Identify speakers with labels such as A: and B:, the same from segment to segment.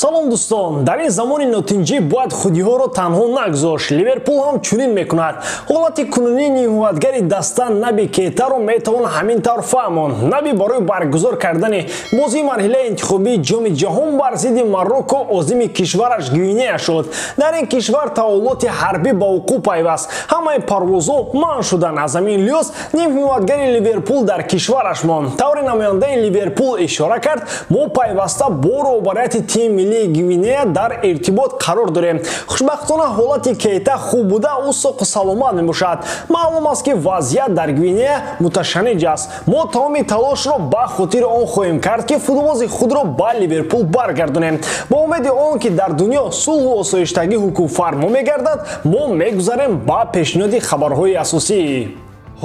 A: Салом дӯстон, дар ин замони нотинҷӣ бояд худиҳоро танҳо нагузошт. Ливерпул ҳам чунин мекунад. Ҳолати кунунии ниҳоятгари даста Наби Кейтаро метавон ҳамин тавр фаҳмонд. Наби барои баргузор кардани бозии марҳилаи интихобии Ҷоми ҷаҳон бар зидди Марокко озими кишвараш Гвинея шуд. Дар ин кишвар таҳаввулоти ҳарбӣ ба вуқӯъ пайваст. Ҳамаи парвозҳо манъ шуданд. Аз ҳамин лиҳоз нимҳимоятгари Ливерпул дар кишвараш монд. Тавре намояндаи Ливерпул ишора кард, мо пайваста бо роҳбарияти тими миллии Гвинея дар иртибот қарор дорем. Хушбахтона ҳолати Кейта хуб буда, ӯ соқу саломат мебошад. Маълум аст, ки вазъият дар Гвинея муташанниҷ аст. Мо тамоми талошро ба хотири он хоҳем кард, ки футболбози худро ба Ливерпул баргардонем. Бо умеди он, ки дар дунё сулҳу осоиштагӣ ҳукмфармо мегардад, мо мегузарем ба пешниҳоди хабарҳои асосӣ.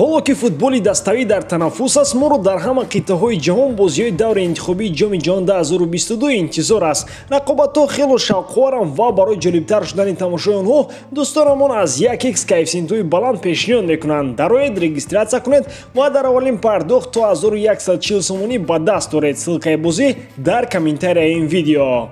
A: Ҳоло ки футболи даставӣ дар танаффус аст, моро дар ҳама қитъаҳои ҷаҳон бозиҳои даври интихобии Ҷоми ҷаҳон 2022 интизор аст. Рақобатҳо хело шавқоваранд ва барои ҷолибтар шудани тамошои онҳо дӯстонамон аз 1x коэффисиентҳои баланд пешниҳод мекунанд. Дароед, регистратсия кунед ва дар аввалин пардохт то 1140 сомонӣ ба даст оред. Ссылкаи бозӣ дар комментарияи ин видео.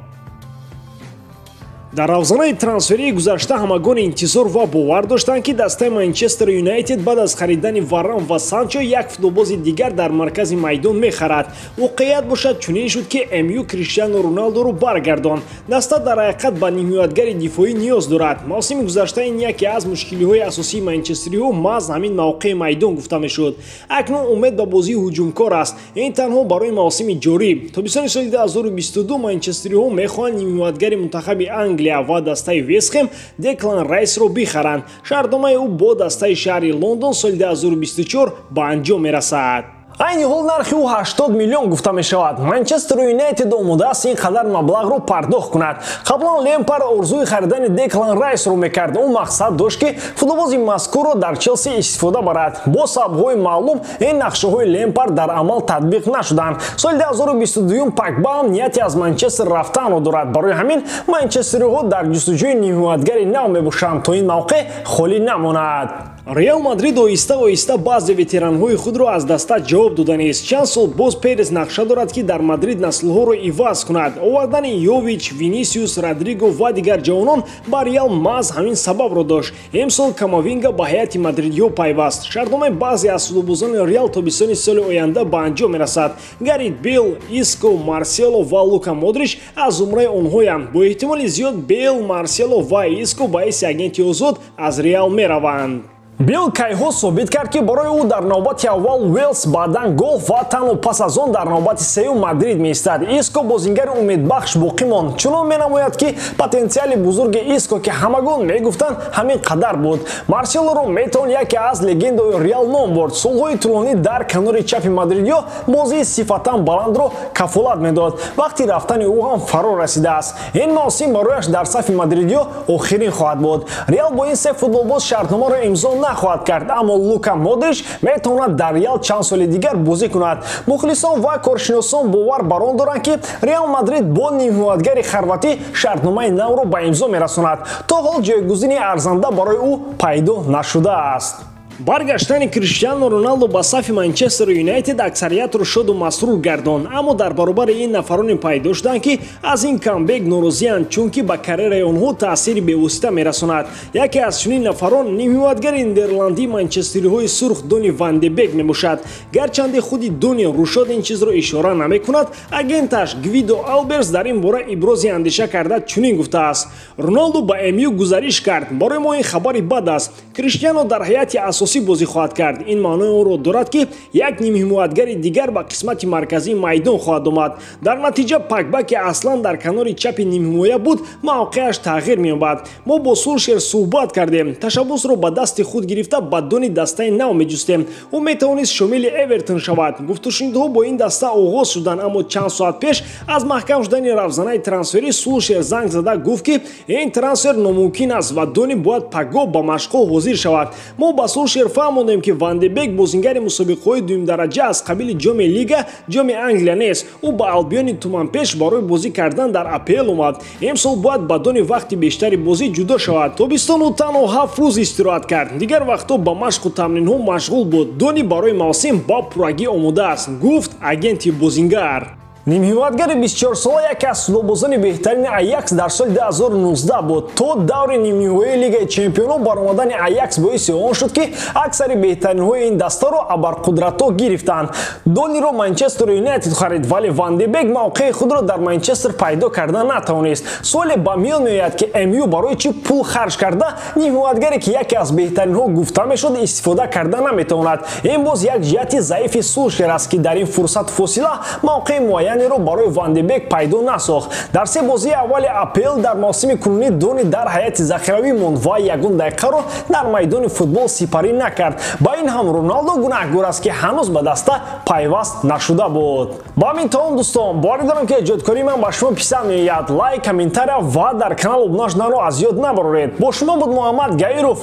A: Дар равзанаи трансферии гузашта ҳамагон интизор ва бовар доштанд, ки дастаи Манчестер Юнайтед баъд аз харидани Варан ва Санчо як футболбози дигар дар маркази майдон мехарад. Воқеият бошад чунин шуд, ки МЮ Криштиану Роналдоро баргардонд. Даста дар ҳақиқат ба ниҳоятгари дифоӣ ниёз дорад. Мавсими гузашта ин яке аз мушкилиҳои асосии манчестериҳо маҳз ҳамин мавқеи майдон гуфта мешуд. Акнун умед ба бозии ҳуҷумкор аст. Ин танҳо барои мавсими ҷорӣ. Тобистони соли 2022 манчестериҳо мехоҳанд ниҳоятгари мунтахаби Англия ва дастаи Вестхэм Деклан Райсро бихаранд. Шартномаи ӯ бо дастаи шаҳри Лондон соли 2024 ба анҷом мерасад. Айни ҳол нархи ӯ 80 миллион гуфта мешавад. Манчестер Юнайтед омода аст ин қадар маблағро пардохт кунад. Қаблан Лемпард орзуи харидани Деклан Райсро мекард. Ӯ мақсад дошт, ки футболбози мазкурро дар Челси истифода барад. Бо сабабҳои маълум ин нақшаҳои Лемпард дар амал татбиқ нашуданд. Соли 2022 Погба ҳам нияти аз Манчестер рафтанро дорад. Барои ҳамин манчестериҳо дар ҷустуҷӯи ниҳоятгари нав мебошанд, то ин мавқеъ холӣ намонад. Реал Мадрид оҳиста-оҳиста баъзе ветеранҳои худро аз даста ҷавоб доданист. Чанд сол боз Перес нақша дорад, ки дар Мадрид наслҳоро иваз кунад. Овардани Йович, Винисиус, Родриго ва дигар ҷавонон ба Реал маҳз ҳамин сабабро дошт. Имсол Камавинга ба ҳайати мадридиҳо пайваст. Шартномаи баъзе аз футболбозони Реал тобистони соли оянда ба анҷом мерасад. Гарит Бейл, Иско, Марсело ва Лука Модрич аз зумраи онҳоянд. Бо эҳтимоли зиёд Бейл, Марсело ва Иско ба ҳайси агенти озод аз Реал мераванд. Бейл кайҳо собит кард, ки барои ӯ дар навбати аввал Уэлс, баъдан голф ва танҳо пас аз он дар навбати сеюм Мадрид меистад. Иско бозингари умедбахш боқӣ монд. Чунон менамояд, ки потенсиали бузурги Иско, ки ҳамагон мегуфтанд, ҳамин қадар буд. Марселоро метавон яке аз легендаҳои Реал ном бурд. Солҳои тӯлонӣ дар канори чапи мадридиҳо бозии сифатан баландро кафолат медод. Вақти рафтани ӯ ҳам фаро расидааст. Ин мавсим барояш дар сафи мадридиҳо охирин хоҳад буд. Реал бо ин се футболбоз шартномаро имзо нахоҳад кард, аммо Лука Модрич метавонад дар Реал чанд соли дигар бозӣ кунад. Мухлисон ва коршиносон бовар бар он доранд, ки Реал Мадрид бо ниҳоятгари хорватӣ шартномаи навро ба имзо мерасонад. То ҳол ҷойгузини арзанда барои ӯ пайдо нашудааст. Баргаштани Криштиану Роналдо ба сафи Манчестер Юнайтед аксариятро шоду масрур гардонд, аммо дар баробари ин нафароне пайдо шуданд, ки аз ин камбек норозианд, чунки ба карьераи онҳо таъсири бевосита мерасонад. Яке аз чунин нафарон нимҳимоятгари нидерландии манчестериҳои сурх Дони Ван де Бек мебошад. Гарчанде худи Дони Рушод ин чизро ишора намекунад, агенташ Гвидо Алберс дар ин бора ибрози андеша карда чунин гуфтааст: Роналдо ба МЮ гузариш кард. Барои мо ин хабари бад аст. Криштиано дар ҳайати асосӣ бозӣ хоҳад кард. Ин маънои онро дорад, ки як нимҳимоятгари дигар ба қисмати марказии майдон хоҳад омад. Дар натиҷа Погба, ки аслан дар канори чапи нимҳимоя буд, мавқеаш тағйир меёбад. Мо бо Сулшер суҳбат кардем. Ташаббусро ба дасти худ гирифта ба дони дастаи нав меҷустем. Ӯ метавонист шомили Эвертон шавад. Гуфтушунидҳо бо ин даста оғоз шуданд, аммо чанд соат пеш аз маҳкам шудани равзанаи трансферӣ Сулшер занг зада гуфт, ки ин трансфер номумкин аст ва Дони бояд пагоҳ ба машқҳо ҳозир шавад. Мо ба Сулшер фаҳмондем, ки Ван де Бек бозингари мусобиқаҳои дуюмдараҷа аз қабили Ҷоми Лига, Ҷоми Англия нест. Ӯ ба Албиони туманпеш барои бозӣ кардан дар АПЛ омад. Имсол бояд ба Дони вақти бештари бозӣ ҷудо шавад. Тобистон ӯ танҳо 7 рӯз истироҳат кард. Дигар вақтҳо ба машқу тамринҳо машғул буд. Дони барои мавсим ба пуррагӣ омода аст, гуфт агенти бозингар. Нимҳимоятгари 24-сола яке аз футболбозони беҳтарини Аякс дар соли 2019 буд. То даври нимниҳоии Лигаи Чемпионон баромадани Аякс боиси он шуд, ки аксари беҳтаринҳои ин дастаро абарқудратҳо гирифтанд. Дониро Манчестер Юнайтед харид, вале Ван де Бек мавқеи худро дар Манчестер пайдо карда натавонист. Суоле ба миён меояд, ки МЮ барои чӣ пул харҷ карда нимҳимоятгаре, ки яке аз беҳтаринҳо гуфта мешуд, истифода карда наметавонад. Ин боз як ҷиҳати заифи Сулшер аст, ки дар ин фурсат фосила мавқеи муайяне барои Ван де Бек пайдо насохт. Дар се бозии аввали АПЛ дар мавсими кунунӣ Дони дар ҳайати захиравӣ монд ва ягон дақиқаро дар майдони футбол сипарӣ накард. Ба ин ҳам Роналдо гунаҳгор аст, ки ҳанӯз ба даста пайваст нашуда буд. Ба ҳамин тамом, дӯстон, боварӣ дорам, ки эҷодкории ман ба шумо писанд меояд. Лайк, комментария ва дар канал обуна шуданро аз ёд набароред. Бо шумо буд Муҳаммад Гаиров.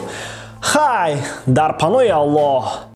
A: Хай, дар паноҳи Аллоҳ.